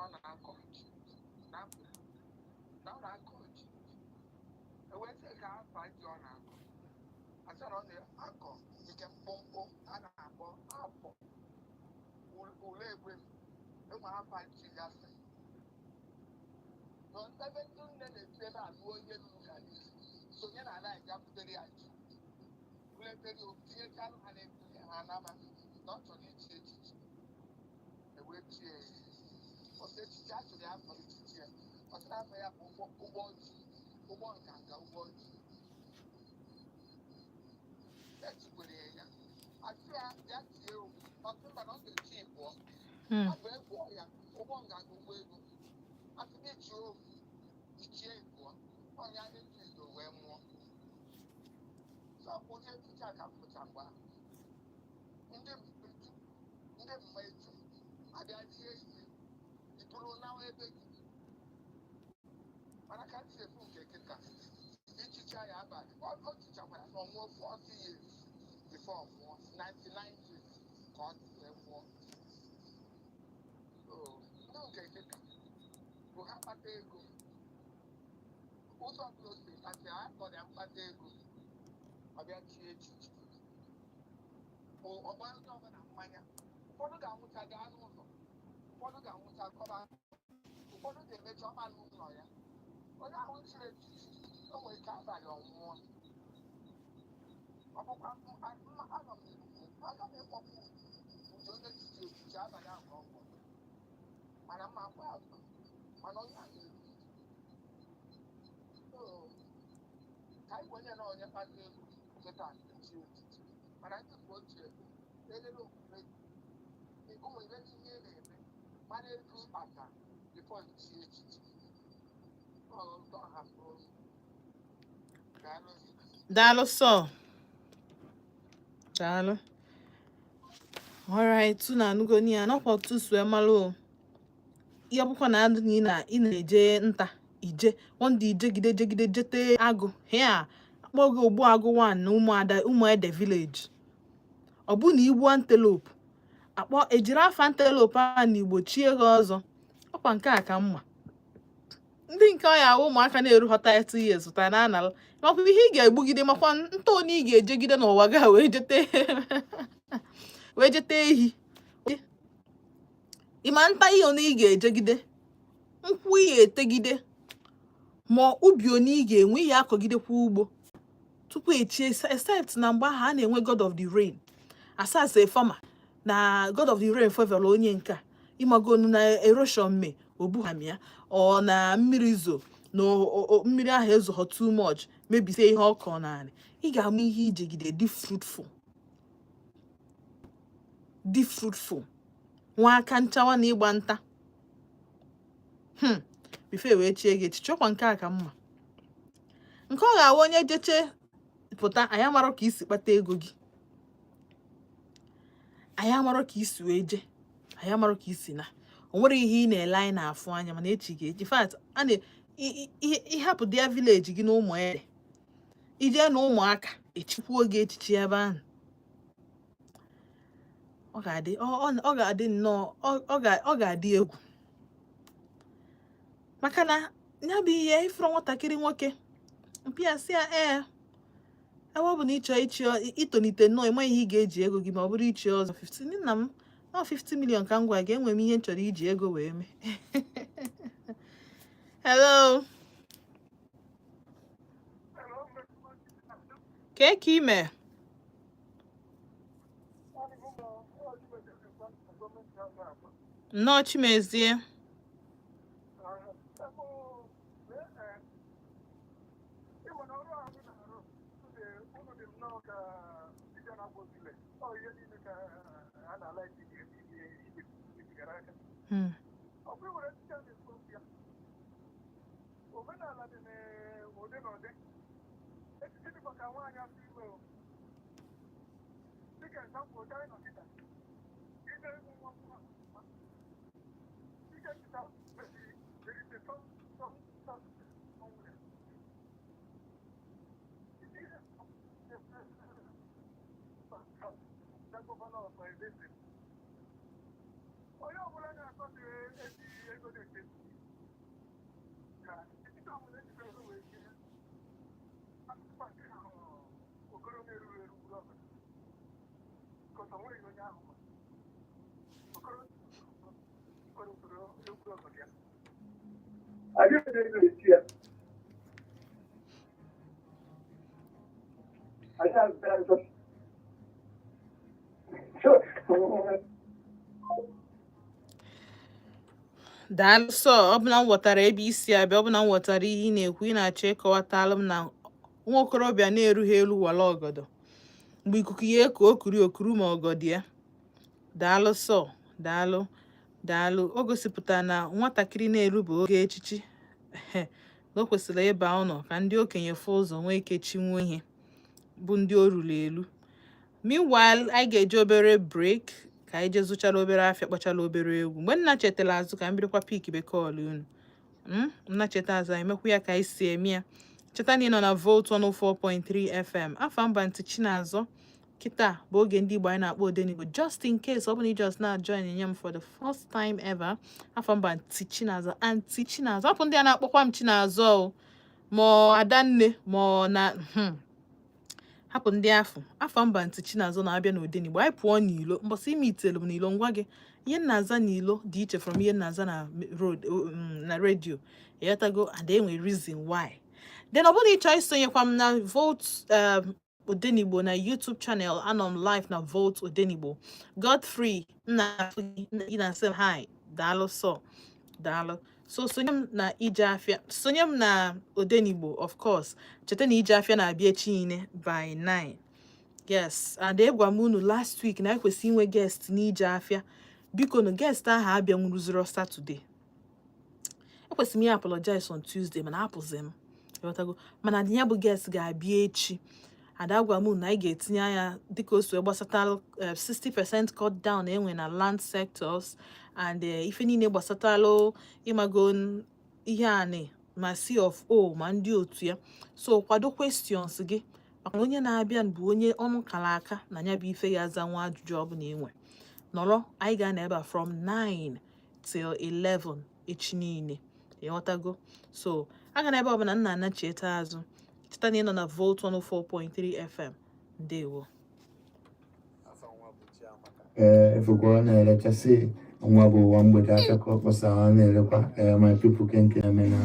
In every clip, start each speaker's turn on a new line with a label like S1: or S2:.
S1: na ọ na-akọ ji na na ọ na-akọ ji. Ewee sị ka afa ji ọ na-akọ, asị na ọ na-akọ nke mkpụmkpụ a na-akpọ afọ ule egbe m. Enwe afa ji gasị nọ ebe ndị nne na-esi ebe a lụọ onye lụrụ ka sonye na ala ya butere ya ji, buletere ya, tinyechalụ ha na-ebu ha anama na ọ chọrọ ichi echichi. Ewee chie ya. Ọsọ echichi a chụrụ ya, afọ echichi ya, ọ sị na afọ ya bụ ụgbọ, ụgbọ ji, ụgbọ nganga, ụgbọ ji. Echikwere ya, ya asị ya ya tie owu. Ọsị mba, na ọ ga-echi ịbụọ. Ọ bụ egwuọ ya ụgbọ nganga, ụgbọ ego. Asị gị chie ofu, ichie ịbụọ. Ọnya eji izo wee nwụọ. Sọpụ ụdị echichi a ka m fụcha mgbe ahụ. Ndị eju, ndị mma eju abịa tie ihe iburu nawa ebe gị. Mana ka m si efu nke kịta, ichicha ya abalị, ọ chichakwara na ọnwụọ 40 years before ọ nwụọ, 99 years ka ọ dị wee nwụọ. So ndị nke kịta bụ ha kpata ego ụzọ ọbụla o si kpata ya, kpọrọ ya mkpata ego, ọ bịa chie echichi, ọgba ndị ọbụla mmanya. Ụfọdụ ga-anwụcha gaa n'ụlọ, ụfọdụ ga-anwụcha kọba, ụfọdụ ga-emecha ọma n'ụlọ ya. Onye ahụ chiri echichi, o nwere ike abalị ọnwụọ. Ọ bụkwa mma anọ m n'ikuku, aga m ịkpọkwu ụdị onye chichi echichi abalị ahụ ka ọ nwụrụ, mana mma akwa azụ, mana onye a na-eru. So, ka anyị wenye na onye kpata ego kịta echi echichi. Mana ndị mgbe ochie bụ elele omume gị, ụmụ ihe niile ị na-eme, mara ego ịkpata before ichi echichi. Ọ ụtọ ha n'olu. Daalụ.
S2: Daalụ sọ, daalụ. Alright, unu anụgoni ya n'ọkwa otu si wee malụ o. Ihe ọbụkwa na adụ na ị na-eje nta ije one day, ijegide jegide jete agụ hia akpọ gị ogbu agụ one na ụmụada ụmụede village. Ọ bụ na igbu antelope, akpọ ejiri afa antelope a na Igbo chie gị ọzọ. Ọkwa nke a ka mma. Ndị nke ọ ya awụ ụmụaka na-erughọ 30 years pụtara na anala makwa ihe ị ga-egbugide, makwa nta onye ị ga-ejegide n'ụwa ga wee jete ehi. Ịma nta ihe one ị ga-ejegide, nkwụ ị ga-etegide, ma ubi one ị ga-enwe, ihe akọgidekwa ugbo tupu echie. Except na mgbe ahụ a na-enwe god of the rain asas a farmer, na god of the rain favor onye nke a, ịmagonu na erosion me obuham ya, ọ na mmiri zo na mmiri ahụ ezoghọ too much, mebisie ihe ọ kọ naanị. Ị ga-ama ihe ijegide dị fruitful, dị fruitful, nwa aka nchawa na ịgba nta before wee chie gị echichi. Ọkwa nke a ka mma. Nke ọ ga-awụ onye jeche pụta, anyị amarọ ka isi kpata ego gị, anyị amarọ ka isi wee jee, anyị amarọ ka isi na o nwere ihe ị na-ele anyị na-afụ anya. Mana echi ga-eji fact a na ịhapụ dia village gị na ụmụ ede ije na ụmụaka echikwuo gị echichi ebe ahụ. Ọ ga-adị ọ ga-adị nnọọ, ọ ga-adị egwu, maka na ya bụ ihe ifuru nwatakịrị nwoke mpịa sị ya ee, ebe ọ bụ na ịchọ ichi itonite nnọọ, ịma ihe ị ga-eji ego gị ma ọ bụrụ ichi ọzọ. 15 nna m ọ 50 million ka m gwa gị, enwere m ihe m chọrọ iji ego wee mee. Hello.
S1: Hello.
S2: Kee ka ime?
S1: Ọ
S2: Nnọọ, Chimezie.
S1: Ịma na ọrụ ahụ na-arụ unu dị nnọọ ka dibịa na-agwọ otule. Ọ ihe niile ka a na-ala ibigara aka. Ọ bụ nwere echiche a na-ekwu okwu ya. Omenala dị n'ụdị na ụdị. Echiche dịkwa ka nwaanyị afọ ime o. Dịka example, ụdị anyị nọ kịta. Ije ịmụ nwa nwa. Ije kịta meziri there is a some somewhere. Ihe the governor of this. Onye ọbụla na-akọ dị eji ego dị Adịghị esi ya. Adịghị azụ azụ. So,
S2: Daalụ sọ. Ọ bụ na m ghọtara ebe isi abịa, ọ bụ na m ghọtara ihe ị na-ekwu, ị na-achọ ịkọwatalụ m na nwa okorobịa na-erughị elu wala ọgọdọ, mgbe ikuku ya eko okuri okuru ma ọgọdọ ya. Daalụ sọ, daalụ, daalụ. O gosipụtara na nwatakịrị na-erube oge echichi, na o kwesịrị ịba ụlọ ka ndị okenye fụ ụzọ nwee ike chinwuo ihe bụ ndị o ruru elu. Meanwhile, anyị ga-eji obere break ka anyị jee zụchara obere afịa, kpọchara obere egwu. Mgbe nna chetara azụ, ka m bidokwa pick be call unu. Nna cheta azụ, anyị mekwa ya ka anyị si eme ya. Cheta na ị nọ na Volt 104.3 FM. Afa mba ntị Chinazọ. Kịta bụ oge ndị Igbo anyị na-akpọ Odenigbo. Just in case ọ bụ na ị just na-join nye m for the first time ever, afa mba ntị Chinazọ, Aunty Chinazọ. Hapụ ndị a na-akpọkwa m Chinazọ o, ma ọ Adanne, ma ọ na hapụ ndị afọ. Afa mba ntị Chinazọ na-abịa n'Odenigbo. Anyị pụọ n'ilo mbọsị ime itelu m n'ilo, ngwa gị, ihe m na-aza n'ilo dị iche from ihe m na-aza na road, na redio, ịghọtago? And enwe reason why. Then ọ bụrụ na ị chọọ isonyekwa m na Volt Odenigbo na YouTube channel, anọ m live na Volt Odenigbo. Godfrey nna, ị na-asị m hi, daalụ sọ, daalụ. So sonye m na ije afịa, sonye m na Odenigbo. Of course, cheta na ije afịa na-abịa echi niile by 9. Yes, and egwa m unu last week na ekwesị inwe guest n'ije afịa. Biko nu, guest ahụ abịanwuruziro Saturday. Ekwesịrị m ya apologize on Tuesday, mana apụzi m, ịghọtago? Mana ya bụ guest ga-abịa echi. Ada gwa m na anyị ga-etinye anya dịka o si wee gbasatalụ 60% cut down enwe na land sectors and ife niile gbasatalụ, ịmago, ihe anị ma C of O ma ndị otu ya. So kwado questions gị, maka na onye na-abịa bụ onye ọnụ kara aka na ya bụ ife ya aza nwa ajụjụ ọbụla enwe. Nọrọ, anyị ga-anọ ebe a from 9 till 11 echi niile, ịghọtago? So aga na ebe ọbụla nna anachieta azụ. Cheta na ị nọ na Volt 104.3 FM. Ndewo.
S3: Ee, efukwa ọ na-erechasị nwa bụ ụwa mgbede afịa ka ọ kpọsara ọ na-erekwa. Ee, my people, kenke eme na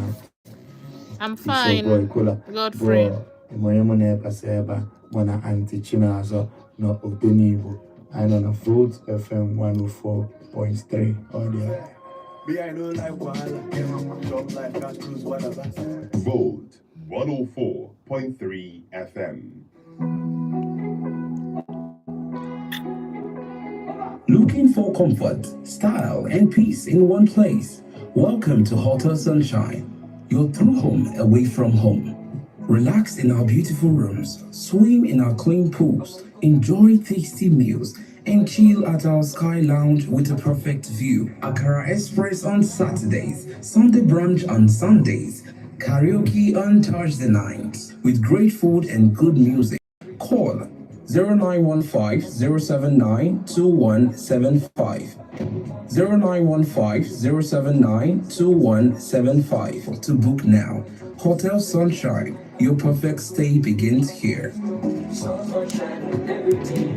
S2: I'm
S3: it's your
S2: fine.
S3: boy Kola.
S2: Godfrey.
S3: Bụ onye mụ na-ekpasa ebe a, mụ na Aunty Chinazọ nọ Odenigbo. Anyị nọ na Volt FM 104.3. Ọ dị ya.
S4: Me, I no like wahala. Chop life, can't choose whatever.
S5: Volt 104.3 FM.
S6: Looking for comfort, style, and peace in one place? Welcome to Hotel Sunshine, your true home away from home. Relax in our beautiful rooms, swim in our clean pools, enjoy tasty meals, and chill at our Sky Lounge with a perfect view. Akara Express on Saturdays, Sunday brunch on Sundays, karaoke on Thursday nights, with great food and good music. Call 0915 079 2175. 0915 079 2175 to book now. Hotel Sunshine, your perfect stay begins here.
S7: Sunshine every day.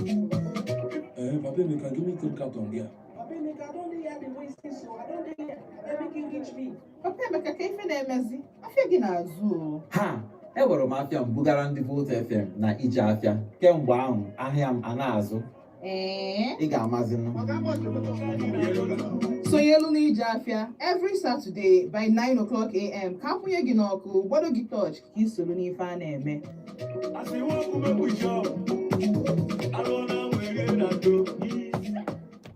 S8: Eh, Papa Emeka, give me 3 carton there.
S9: Papa Emeka, I don dey here dey wait since o. I don dey here. Abeg, make you reach me.
S10: Papa Emeka, ka ife na-emezi afịa gị na-azụ o?
S11: Ha ewere m afịa m bugara ndị Volt FM na ije afịa. Kemgbe ahụ, ahịa m a na-azụ.
S10: Ee.
S11: Ị ga-amazinụ.
S10: Sonyelu n'ije afịa every Saturday by 9 o'clock am, ka akwụnye gị n'ọkụ, gbado gị touch, ka ị soro n'ife a na-eme.
S4: As you walk, make we chop. Alona, we get that do.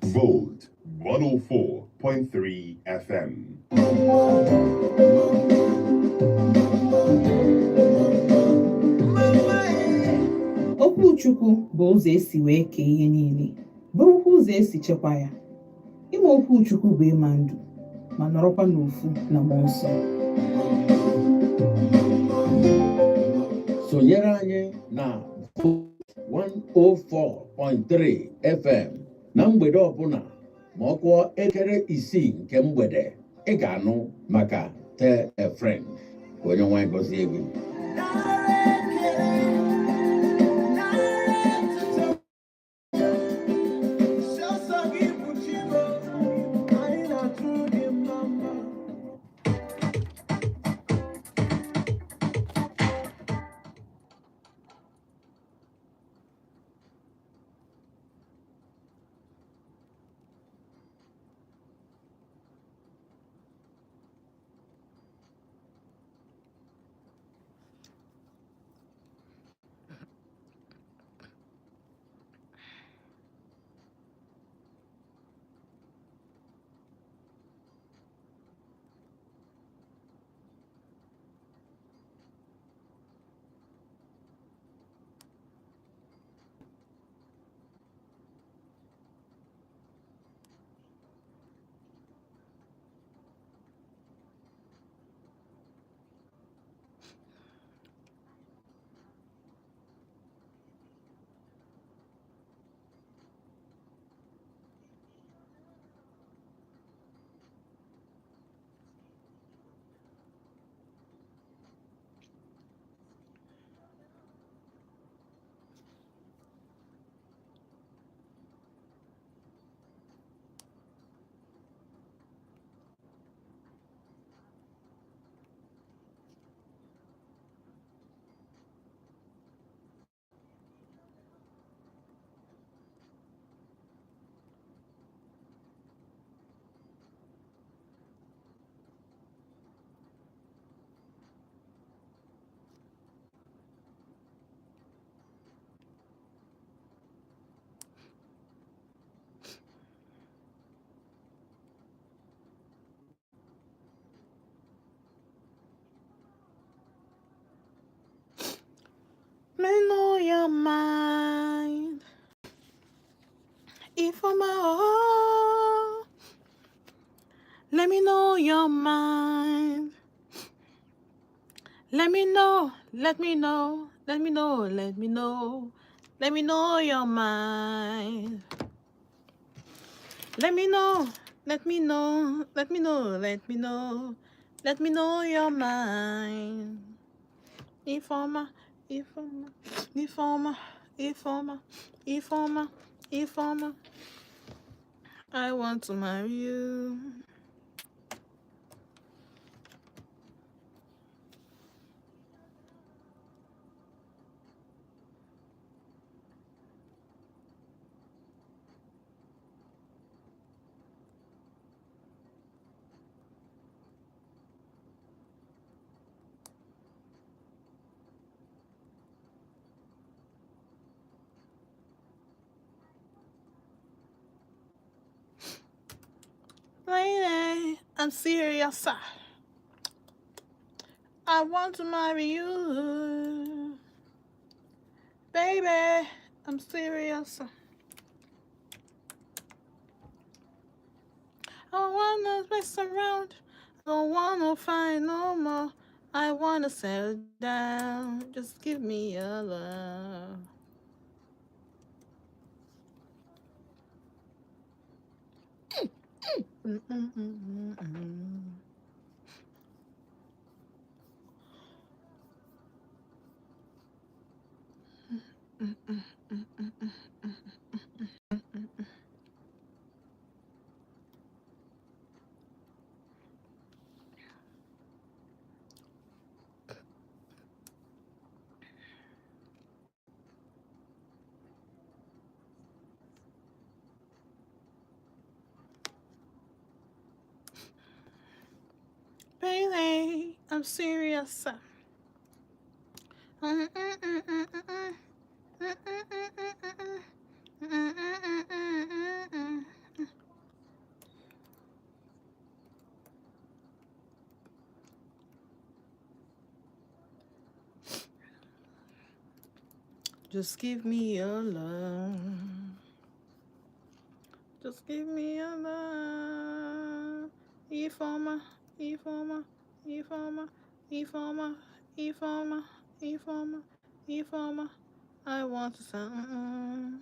S5: Volt 104.3 FM.
S10: Okwu Chukwu bụ ụzọ esi wee kee ihe niile, bụrụkwa ụzọ esi chekwa ya. Ịma okwu Chukwu bụ ịma ndụ ma nọrọkwa n'ofu na Mmụọ Nsọ.
S12: Sonyere anyị na Volt 104.3 FM na mgbede ọbụla ma ọ kụọ elekere 6 nke mgbede. Ị ga-anụ maka Tell a Friend. Ka onye nwe anyị gọzie gị.
S2: Let me know your mind. If I'm oh, let me know your mind. Let me know, let me know, let me know, let me know, let me know your mind. Let me know, let me know, let me know, let me know, let me know your mind. Ifeoma, Ifeoma, Ifeoma, Ifeoma, Ifeoma, Ifeoma. I want to marry you. Lady, I'm serious. I want to marry you. Baby, I'm serious. I don't wanna mess around. I don't wanna fight no more. I wanna settle down. Just give me your love. Mm-mm-mm-mm-mm. Baby, I'm serious. Mm-mm-mm-mm-mm. Mm-mm-mm-mm-mm. Mm-mm-mm-mm-mm. Just give me your love. Just give me your love. Ifeoma, Ifeoma, Ifeoma, Ifeoma, Ifeoma, Ifeoma, Ifeoma. I want to sound.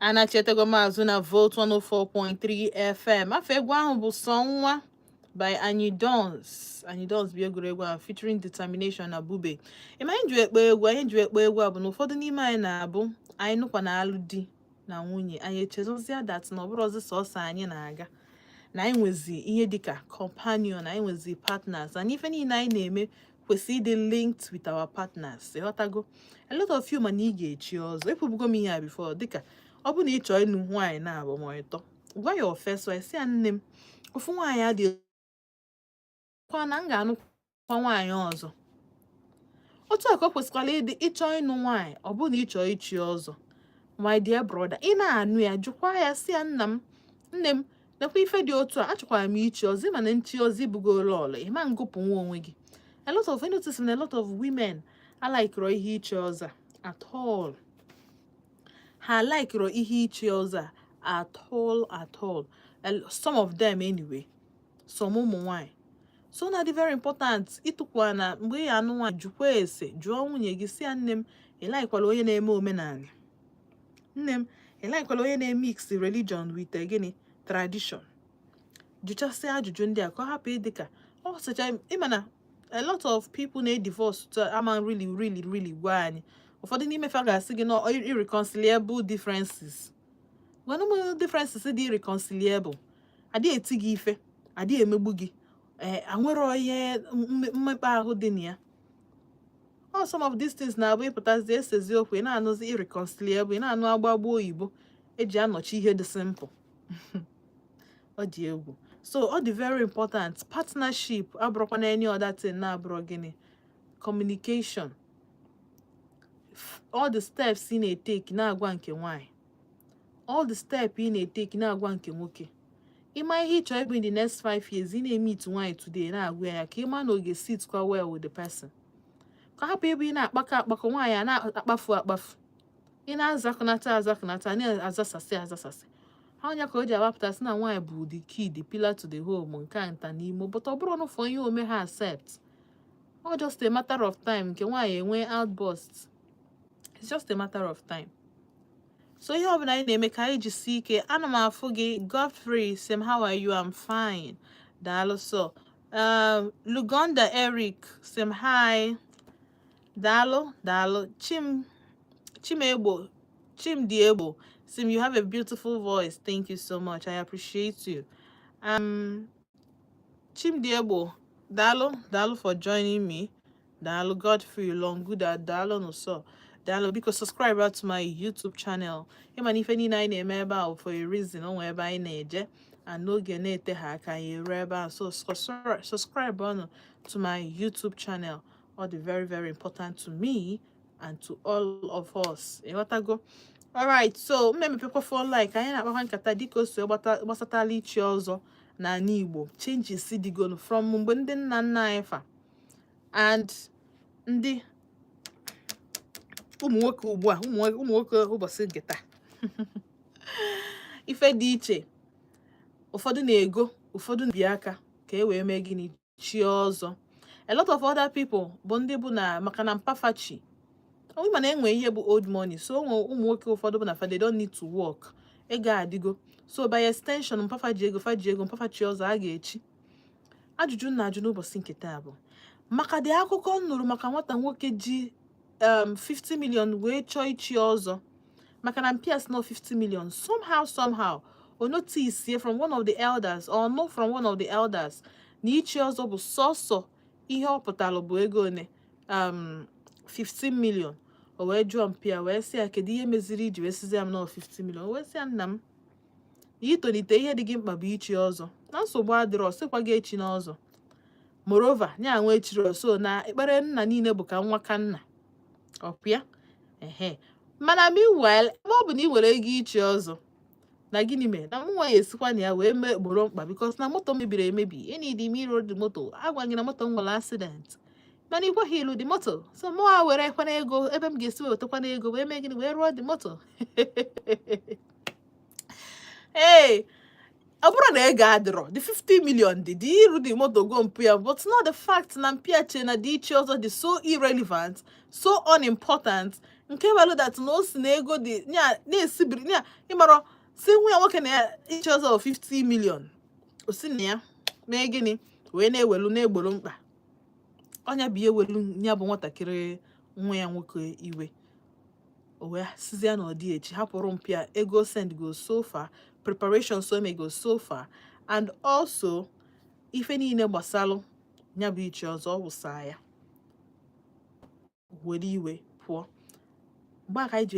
S2: Anachetego maazụ na Volt 104.3 FM. Afọ egwu ahụ bụ Sọ Nwa by Anyi Dons. Anyi Dons bụ egwuregwu ahụ featuring Determination na Bube. Ịma anyị ji ekpe egwu, anyị ji ekpe egwu a bụ na ụfọdụ n'ime anyị na-abụ anyị nụkwa na alụ di na nwunye, anyị echezozie that na ọ bụrụzi sọsọ anyị na-aga, na anyị nwezi ihe dịka companion, anyị nwezi partners, and ife niile anyị na-eme kwesịrị ịdị linked with our partners. Ịghọtago? A lot of you, mana ị ga-echi ọzọ, ekwubugo m ihe a before, dịka ọ bụ na ị chọọ ịnụ nwaanyị na-abụ ma ịtọ, gwa ya first wife, sị ya, "Nne m, ofu nwaanyị adịghị kwa na m ga-anụkwa nwaanyị ọzọ." Otu a ka o kwesịkwara ịdị. Ịchọ ịnụ nwaanyị, ọ bụ na ị chọọ ichi ọzọ, my dear brother, ị na-anụ ya, jụkwa ya, sị ya, "Nna m, nne m, nekwa ife dị otu a, achọkwara m ichi ọzọ." Mana nchi ọzọ ibugoro ọlụ ịma ngụpụ nwa onwe gị. A lot of, I notice na a lot of women alikero ihe ichi ọzọ a at all. Ha alikero ihe ichi ọzọ a at all at all. Some of them anyway, some ụmụ nwanyị. So na dị very important ịtụkwa na mgbe ị anụ nwaanyị, jụkwa ese, jụọ nwunye gị, si ya, "Nne m, ị likekwala onye na-eme omenala? Nne m, ị likekwala onye na-emix religion with gịnị, tradition?" Jụchasịa ajụjụ ndị a ka ọ hapụ ịdị ka ọ sịcha. Ịma na a lot of people na-divorce to ama really really really gwa anyị, ụfọdụ n'ime fa ga-asị gị na irreconcilable differences. Gwana m differences dị irreconcilable. Adịghị eti gị ife, adịghị emegbu gị, ee, anwero ihe mmekpa ahụ dị na ya. All some of these things na-abụ ịpụtazi esezi okwu, ị na-anụzi irreconcilable, ị na-anụ agbagba oyibo eji anọchi ihe dị simple. Ọ dị egwu. So ọ dị very important. Partnership abụrụkwa na any other thing na-abụrụ gịnị? Communication. All the steps ị na-etake, na-agwa nke nwanyị, all the step ị na-etake, na-agwa nke nwoke. Ịma ihe ị chọrọ ịbụ in the next 5 years, ị na-emeet nwaanyị today, na-agwa ya ka ịma na ọ ga-sit kwa well with the person, ka hapụ ebe ị na-akpakọ akpakọ, nwaanyị a na-akpafu akpafu, ị na-azakọnata azakọnata, na-azasasị azasasị ha. Onye ka o ji agbapụta sị na nwaanyị bụ the key, the pillar to the home, nke a nta n'ime, but ọ bụrụ na ihe ome ha accept, ọ just a matter of time nke nwaanyị enwee outburst. It's just a matter of time. So ihe ọbụla anyị na-eme, ka anyị jisie ike. Ana m afụ gị, Godfrey Sim, how are you? I'm fine, daalụ. So Lugonda Eric Sim, hi, daalụ, daalụ. Chim Chimegbo, Chimdiegbo Sim, you have a beautiful voice. Thank you so much, I appreciate you. Chimdiegbo, daalụ, daalụ for joining me. Daalụ Godfrey Longuda, daalụ nụsọ, daalụ. Biko subscribe to my YouTube channel. Ịma na ife niile anyị na-eme ebe a for a reason. O nwee ebe anyị na-eje and n'oge na-ete ha aka, anyị eruo ebe a. So subscribe on to my YouTube channel. Ọ dị very very important to me and to all of us. Ịghọtago? Alright, so m emepekwa phone line ka anyị na-akpakwa nkata dịka o si gbasatala ichi ọzọ n'ala Igbo, changes dịgonu from mgbe ndị nna nna anyị fa and ndị ụmụ nwoke ugbu a, ụmụ nwoke ụbọchị nke taa, ife dị iche. Ụfọdụ na-ego, ụfọdụ na-ebi aka ka e wee mee gịnị? Chi ọzọ. A lot of other people bụ ndị bụ na maka na mpafachi ọ mana enwe ihe bụ old money. So ụmụ nwoke ụfọdụ bụ na fa, they don't need to work, ego adịgo. So by extension, mpafa ji ego, fa ji ego, mpafa chi ọzọ a ga-echi. Ajụjụ m na-ajụ n'ụbọchị nke taa bụ maka dị akụkọ m nụrụ maka nwata nwoke ji 50 million wee chọọ ichi ọzọ, maka na mpias nọ 50 million. Somehow somehow o notice from one of the elders or no, from one of the elders na ichi ọzọ bụ sọsọ ihe ọ pụtara bụ ego one, 15 million. O wee jụọ mpia, wee sị ya, "Kedu ihe meziri iji wee sizi ya m nọ 50 million?" O wee sị ya, "Nna m, na itolite, ihe dị gị mkpa bụ ichi ọzọ, na nsogbu adịrọ, sịkwa gị echi n'ọzọ." Moreover, nya nwa echiri, so na ekpere nna niile bụ ka nwa ka nna ọpịa ehe. Mana meanwhile, ebe ọ bụ na ị nwere ego ichi ọzọ, na gịnị mere na mụ nwa ya esikwa na ya wee mee gboro mkpa? Because na moto mebiri emebi, enidi m ịrụ dị moto. Agwa gị na moto m nwere accident, mana ị gwaghị ilu dị moto. So mụ a were kwana ego ebe m ga-esi wetakwana ego wee mee gịnị? Wee rụọ dị moto. Ee, ọ bụrụ na ego adịrọ, the 50 million dị dị iru dị moto go mpụ ya, but not the fact na mpịa che na dị iche ọzọ dị so irrelevant, so unimportant. Nke melụ that na o si na ego dị ya na-esibiri ya, ịmara si nwa ya nwoke na ya ichi ọzọ 50 million, o si na ya mee gịnị wee na-ewelu na-egboro mkpa ọnya bụ ihe welu ya bụ nwatakịrị nwa ya nwoke iwe. O wee sizie na ọ dị echi hapụrụ mpịa ego send go so far, preparation so may go so far, and also ife niile gbasalụ ya bụ ichi ọzọ, ọ wụsa ya were iwe pụọ. Mgbe a ka anyị ji